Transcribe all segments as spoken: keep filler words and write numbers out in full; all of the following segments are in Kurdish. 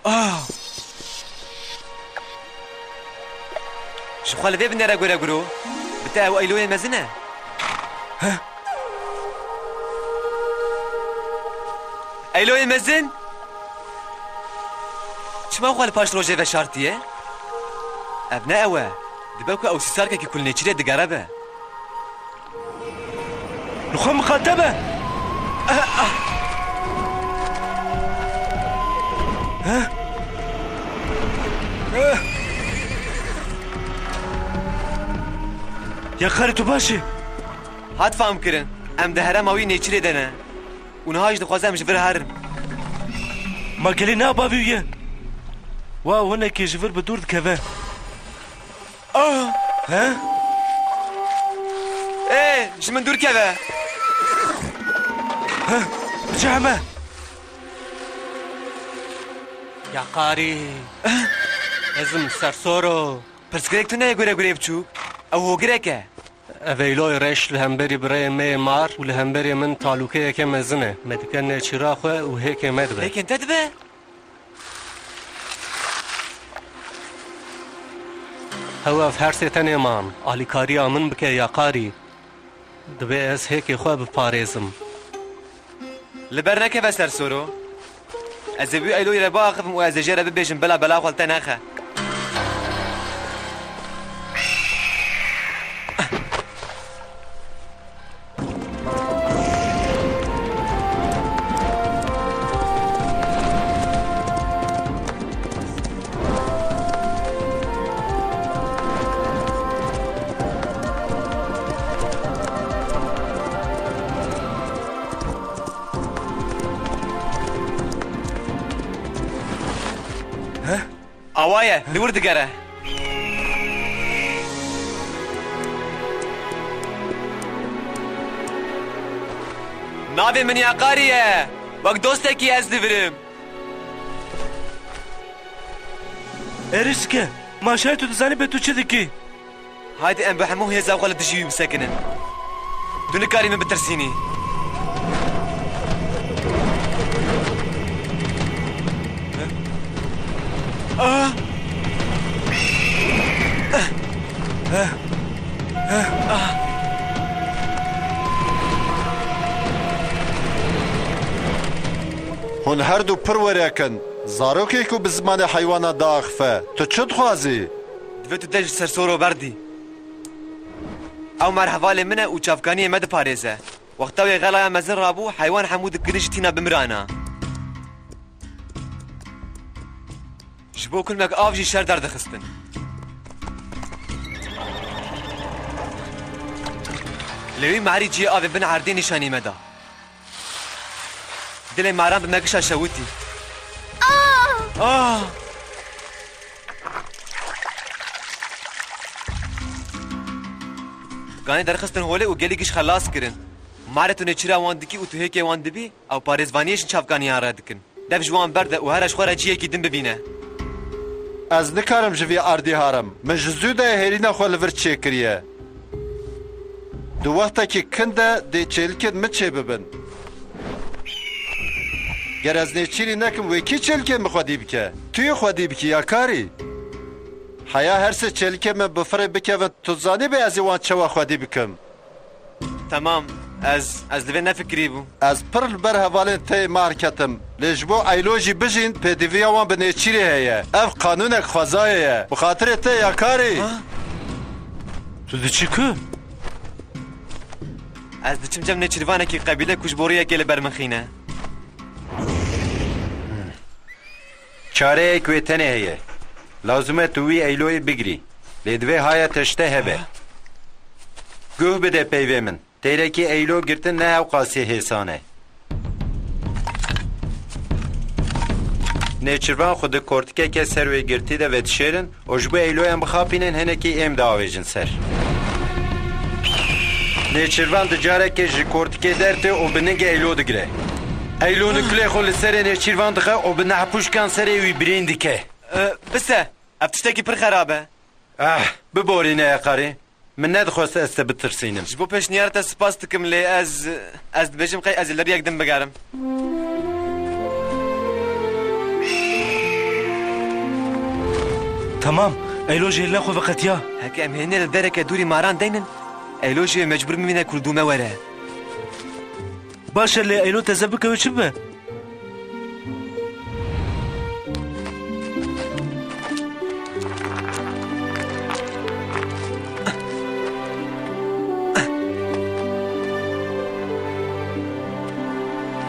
Ah! Ji xwe li vê binêre gore guro. Bi te ew eyloyê mezin e. Heh. Eyloyê mezin? Çima xwe li paş rojê veşartiye? Ev ne ew e. Dibe ku ew sîsarkekî ku li nêçîrê digere be. Li xwe miqate be. Ya karê tu baş î? Hat fam kirin. Em di herêma wî nêçîrê de ne. Û niha jî dixwaze em ji vir herin. Ma gelê ne bavî wî ye? Wa hinekî ji vir bi dûr dikeve. Ah! He? Ê, ji min dûr keve. He, bice heme. Ya qarî. Ez im sersoro. Pirsgirêk tune ye gure gurê biçûk. Ew hogirek e. Ev eyloyê reş li hemberî birayê me yê mar û li hemberî min talûkeyeke mezin e. Me dike nêçîra xwe û hêkê me dibe. Hêkên te dibe? Hew ev hersê tenê man. Alîkariya min bike ya qarî. Divê ez hêkê xwe biparêzim. Li ber nekeve sersoro. Ez ê wî eyloyê re biaxivim û ez ê jê re bibêjim bila bela xwe li te nexe. Awa ye, li wir digere. Navê min Yakarî ye. Wek dostekî ez divirim. Êrişke, ma şayê tu dizanî bê tu çi dikî? Haydi em bi hemû hêza xwe li dijî wî bisekinin. Tu nikarî min bitirsînî. Ah! Hûn her du pir werek in. Zarokê ku bi zimanê heywanan diaxife. Tu çi dixwazî? Divê tu te ji sersoro berdî. Ew mer hevalê min e û çavkaniyê me diparêze. Wexta wê xelaya mezin rabû, heywan hemû dikirin ji tîna bimirana. Ji bo kulmek av jî şer derdixistin. Lê wî merî cihê avê bin erdê nîşanî me da. Dilê maran bi me gişa şewitî. Ah! Ah! Ganê derxistin holê û gelî giş xelas kirin. Marê tu nêçîra wan dikî û tu hêkê wan dibî, ew parêzvaniyê ji çavkaniyan re dikin. Dev ji wan berde û here ji xwe re cihekî din bibîne. Ez nikarim ji vî erdî herim. Min ji zû de hêrîna xwe li vir çêkiriye. Di wextekî kin de dê çêlikên min çêbibin. Ger ez nêçîrî nekim, wê kî çêlikên min xwedî bike? Tu yê xwedî bikî, ya karî? Heya her sê çêlikên min bi firê bikevin, tu zanîbî ez ê wan çawa xwedî bikim? Temam, ez, ez li vê nefikirîbûm. Ez pir li ber hevalên te yê mar ketim. Lê ji bo Eylo jî bijîn, pêdiviya wan bi nêçîrê heye. Ev qanûnek xwezayê ye. Bi xatirê te, ya karî. Ha? Tu diçî ku? Ez diçim cem nêçîrvanekî qebîle ku ji bo riyekê li ber min xîne. Çareyek wê tenê heye. Lazim e tu wî Eyloyê bigirî. Lê divê haya te ji te hebe. Guh bide peyvê min. Teyrekî Eylo girtin ne ewqasî hêsan e. Nêçirvan xwe di kortikeke ser wê girtî de vedişêrin û ji bo Eyloyan bixapînin hinekî êm diavêjin ser. Nêçirvan di carekê ji kortikê dertê û bi ningê Eylo digire. Eylo nikulê xwe li serê nêçirvan dixe û bi nehpûşkan serê wî birîn dike. E, bise, ev tiştekî pir xerab e. Ah, biborîne ya karî. Min nedixwest ez te bitirsînim. Ji bo pêşniyara te spas dikim, lê ez, ez dibêjim qey ez ê li riyek din bigerim. Temam, Eylo jî hêlina xwe veqetiya. Heke em hênê li dereke dûrî maran deynin, Eylo jî wê mecbûr bimîne ku li dû me were. Baş e, lê Eylo teze bike wê çi bibe?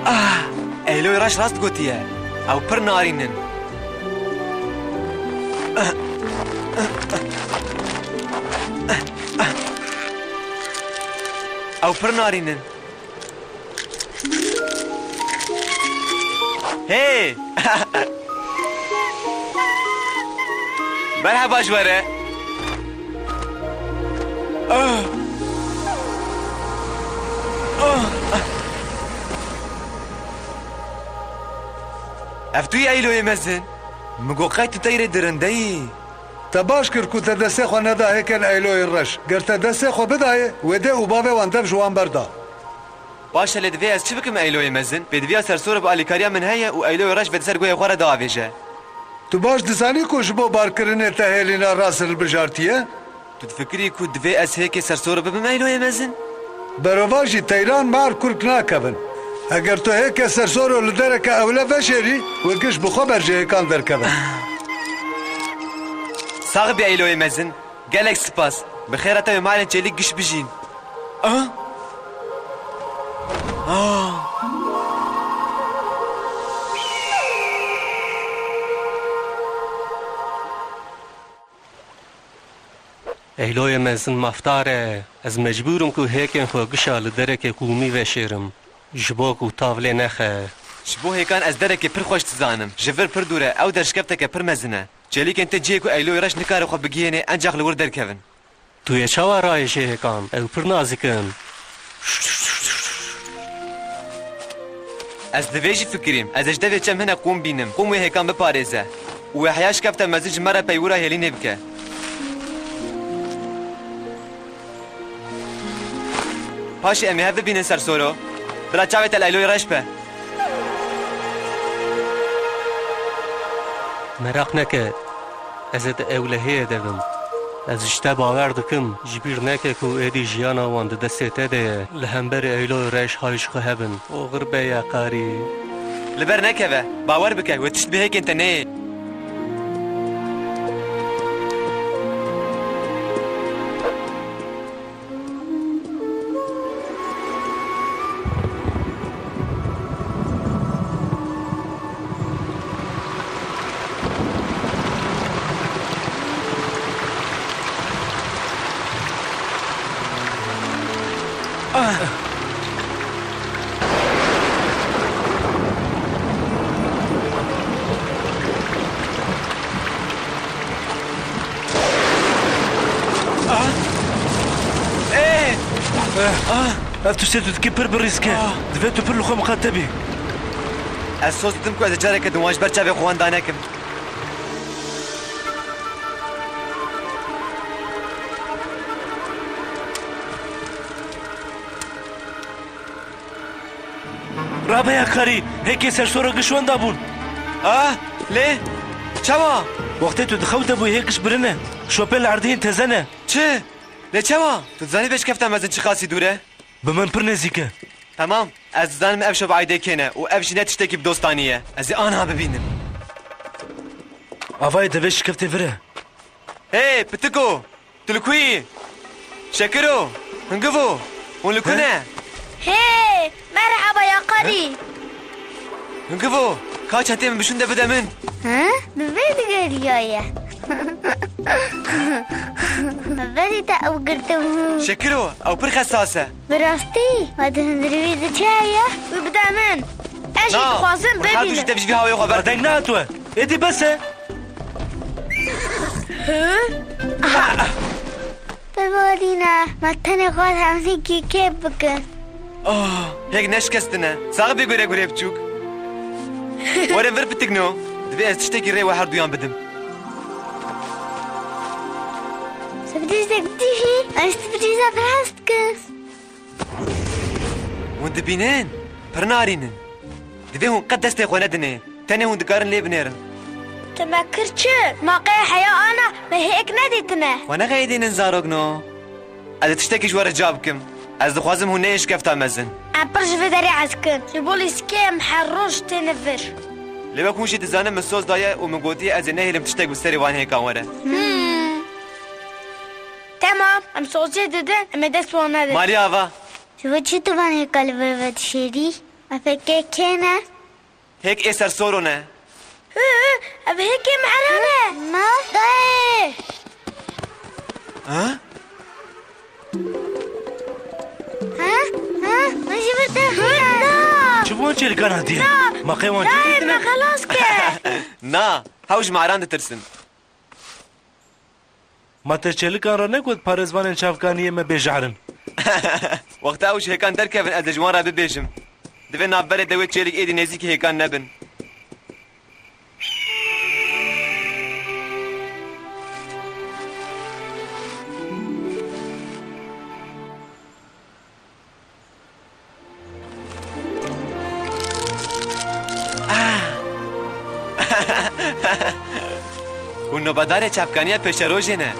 Ah! Eyloyê reş rast gotiye. Ew pir narîn in. Ew pir narîn in. Hey! Merheba ji we re. Ah! Ah! Ev tu yî Eyloyê mezin? Min got qey tu teyrê dirinde yî. Te baş kir ku te destê xwe neda hêkên Eyloyê reş. Ger te destê xwe bidayê, wê dê û bavê wan dev ji wan berda. Baş e, lê divê ez çi bikim Eyloyê mezin? Pêdiviya sersoro bi alîkariya min heye û Eyloyê reş vê di ser guhê xwe re diavêje. Tu baş dizanî ku ji bo barkirinê te hêlîna rast hilbijartiye? Tu difikirî ku divê ez hêkê sersoro bibim Eyloyê mezin? Berovajî teyran mar kurk nakevin. Eger tu hêkê sersoro li dereke ewle veşêrî, wê giş bi xwe ber ji hêkan derkeve. Sax bî Eyloyê mezin. Gelek spas. Bi xêra te wê malên çêlîk giş bijîn. Ah! Ah! Eyloyê mezin mafdar e. Ez mecbûr im ku hêkên xwe gişa li derekê qûmî veşêrim. Ji bo ku tav lê nexe. Ji bo hêkan ez derekê pir xweş dizanim. Ji vir pir dûr e. Ew der şikefteke pir mezin e. Çêlîkên te cihê ku Eyloyê reş nikare xwe bigihêne, encax li wir derkevin. Tu yê çawa rayê ji hêkan? Ew pir nazik in. Ez divê jî fikirîm. Ez ê ji devê çem hine qûm bînim. Qûm wê hêkan biparêze. Û wê heya şikefta mezin ji me re peywira hêlînê bike. Paşê em ê hev bibînin sersoro. Bila çavê te li Eyloyê reş be. Meraq neke. Ez ê di ewlehiyê de bim. Ez ji te bawer dikim. Ji bîr neke ku êdî jiyana wan di destê te de ye. Li hemberî Eyloyê reş hay ji xwe hebin. Oxir be ya qarî. Li ber nekeve. Bawer bike, wê tişt bi hêkên te neyê. Ah! Ê! Ah! Ev tiştê tu dikî pir bi rîsk e. Ah! Divê tu pir li xwe miqate bî. Ez soz didim ku ez ê careke din wan ji ber çavê xwe wan danekim. Rabe ya karî, hêkê sersoro giş wenda bûn. Ah, lê çawa? Wextê tu di xew de bûyî hê giş birine. Şopê li erdî hîn teze ne. Çi? Lê çawa? Tu dizanî vê şikefta mezin çiqasî dûr e? Bi min pir nêzîk e. Temam, ez dizanim ev şop aîdê kê ne û ev jî ne tiştekî bi dostanî ye. Ez ê aniha bibînim. Avayê devê şikeftê vir e. Hey, pitiko! Tu li ku yî? Şekiro! Hingivo! Hûn li ku ne? Hey! Merhaba ya qarî! Hingivo! Ka çentê min bişûn de bide min! He? Bi vê digeriyaye. Me berî te ew girtibû. Şekiro! Ew pir xesas e. Bi rastî? Ma di hundirî wî de çi heye? Wî bide min. Ez jî dixwazim bibînim. Na, ji dev ji vî hawayê xwe berdeng. Deng nehatwe. Êdî bes e. Hi? Aha. Biborîne, me tenê xwe hemzîkî kêf bikin. Ah, hêk neşkestine. Sax bî gure gurê biçûk. Were vir pitikno. Divê ez tiştekî rê we herduyan bidim. Sirprîzek dî jî, ez sirprîza pir hez dikim. Hûn dibînin? Pir narîn in. Divê hûn qet destê xwe nedinê. Tenê hûn dikarin lê binêrin. Te me kir çi? Ma qey heya ana me hêk nedîtine. We nexeyidînin zarokno. Ez ê tiştekî ji we rica bikim. Ez dixwazim hûn neyên şikefta mezin. Em pir ji vê derê hez dikin. Ji bo lîstikê em her roj têne vir. Lê wek hûn jî dizanin min soz daye û min gotiye ez ê nehêlim tiştek bi serê van hêkan were. Hmm. Temam, em soziyê didin, em ê dest wan nedin. Malî ava. Ji bo çi tu van hêka li vir vedişêrî? Ev hêkê kê ne? Hêk ê sersoro ne. Hi, hi, ev hêkê Mehran e. Ma? Dayê. Ha? Ha? Ha? Min ji vir te xwîna. Çi bo çêlikan hatiye? Na. Ma qey wan Dayê, çêdîtine? Me xelas ke. Na, hew ji Mehran ditirsin. Ma te çêlikan re negot parêzvanên çavkaniyê me bêjehr in? Wexta ew ji hêkan derkevin, ez ê ji wan re bibêjim. Divê navberê de wê çêlik êdî nêzîkî hêkan nebin. Hûn nobedarê çavkaniya pêşerojê ne.